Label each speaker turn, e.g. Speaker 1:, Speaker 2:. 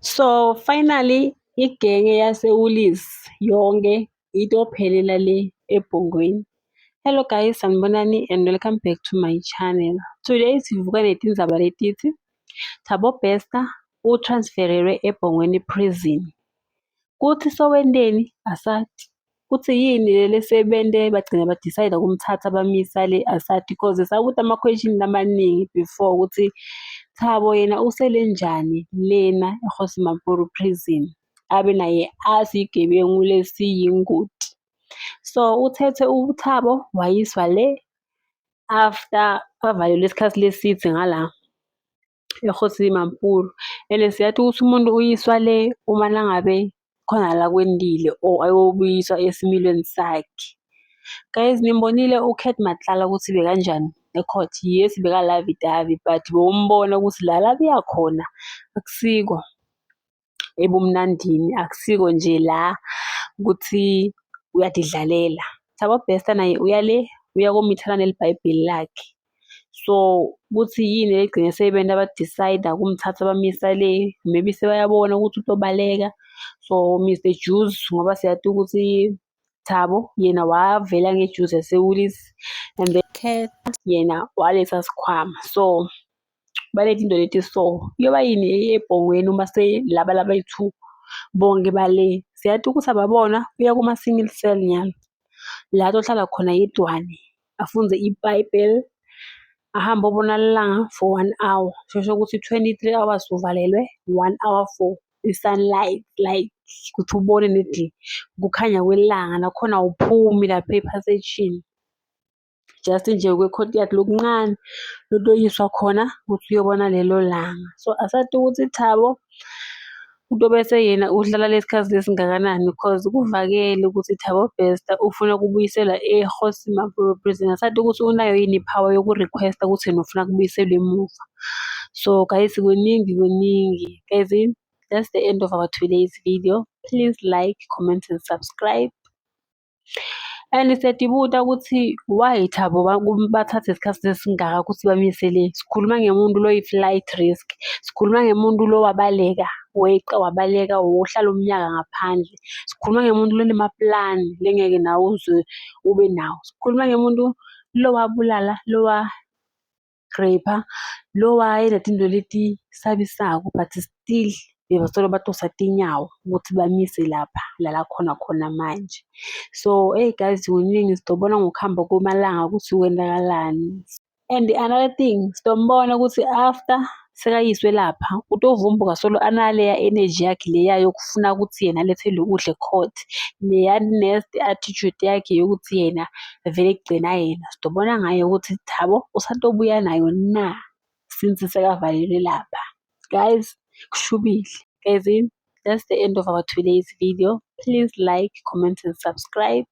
Speaker 1: So finally igenge yase-Woolies yonke itophelela le eBhongweni. Hello guys, sanibonani and welcome back to my channel. Today sivuka netindzaba letithi Thabo Bester utransferelwe eBhongweni Prison. Kuthi sowenteni asati. Kuthi yini le lesebente bagcina ba-decide ukumthatha bamisa le asati cause sabuta ama-question lamaningi before ukuthi Thabo yena usele njani lena eKgosi Mampuru Prison abe naye asigebengu lesiyingoti. So uthethe uThabo wayiswa le after avalelwe isikhathi leside ngala eKgosi Mampuru. And siyathi ukuthi umuntu uyiswa le uma nangabe khona la kwendile or ayobuyiswa esimilweni sakhe. Guys, nimbonile uCat Matlala ukuthi bekanjani e-court. Yes, beka-lovey-dovey but bowumbona ukuthi la la kuya khona akusiko ebumnandini, akusiko nje la ukuthi uyadidlalela. Thabo Bester naye uya le uyakomithana nelibhayibheli lakhe. So kuthi yini egcine sebenta ba-decide ukumthatha bamisa le, maybe sebayabona ukuthi utobaleka. So Mr Juice ngoba siyati ukuthi Thabo yena wavela ngejuice yase-Woolies and then Cat yena waletha sikhwama. So baletha into leti so kuyoba yini eBhongweni uma laba labayi-two bonke bale. Siyati ukuthi ababona uya kuma-single cell nyalo la atohlala khona yedwane afundze iBhayibheli ahambe obona ilanga for one hour. Shosho ukuthi 23 hours uvalelwe, one hour for i-sunlight like ukuthi ubone nedi kukhanya kwelanga nakhona awuphumi lapha ephasejini. Just nje kwe-courtyard lokuncane lotoyiswa khona ukuthi uyobona lelo langa. So asati ukuthi Thabo Utobese yena uhlala lesikhathi lesingakanani because kuvakele ukuthi Thabo Bester ufuna kubuyiselwa eKgosi Mampuru Prison. Asati ukuthi unayo yini i-power yoku-request-a ukuthi yena ufuna kubuyiselwa emuva. So guys, kuningi kuningi. Guys, that's the end of our today's video. Please like, comment and subscribe. And siyatibuta ukuthi why Thabo bathathe isikhathi esingaka ukuthi bamise le. Sikhuluma ngemuntu lo yi-flight risk, sikhuluma ngemuntu lo wabaleka, weqa wabaleka wohlala umnyaka ngaphandle. Sikhuluma ngemuntu lonemaplani lengeke nawe uze ube nawo. Sikhuluma ngemuntu lo wabulala, lo wa-rape-a, lo wayenza tintfo letisabisako but still bebasolo batosa tinyawo ukuthi bamise lapha la khona khona manje. So hey guys, kuningi sitobona ngokuhamba kwemalanga ukuthi kwenzakalani. And another thing, sitombona ukuthi after sekayiswe lapha utovumbuka solo analeya energy yakhe leya yokufuna ukuthi yena alethelwe ukudla e-court. Leya nasty attitude yakhe yokuthi yena vele kugcina yena. Sitobona ngaye ukuthi Thabo usatobuya nayo na since sekavalelwe lapha. Guys, kushubile. Guys, that's the end of our today's video. Please like, comment and subscribe.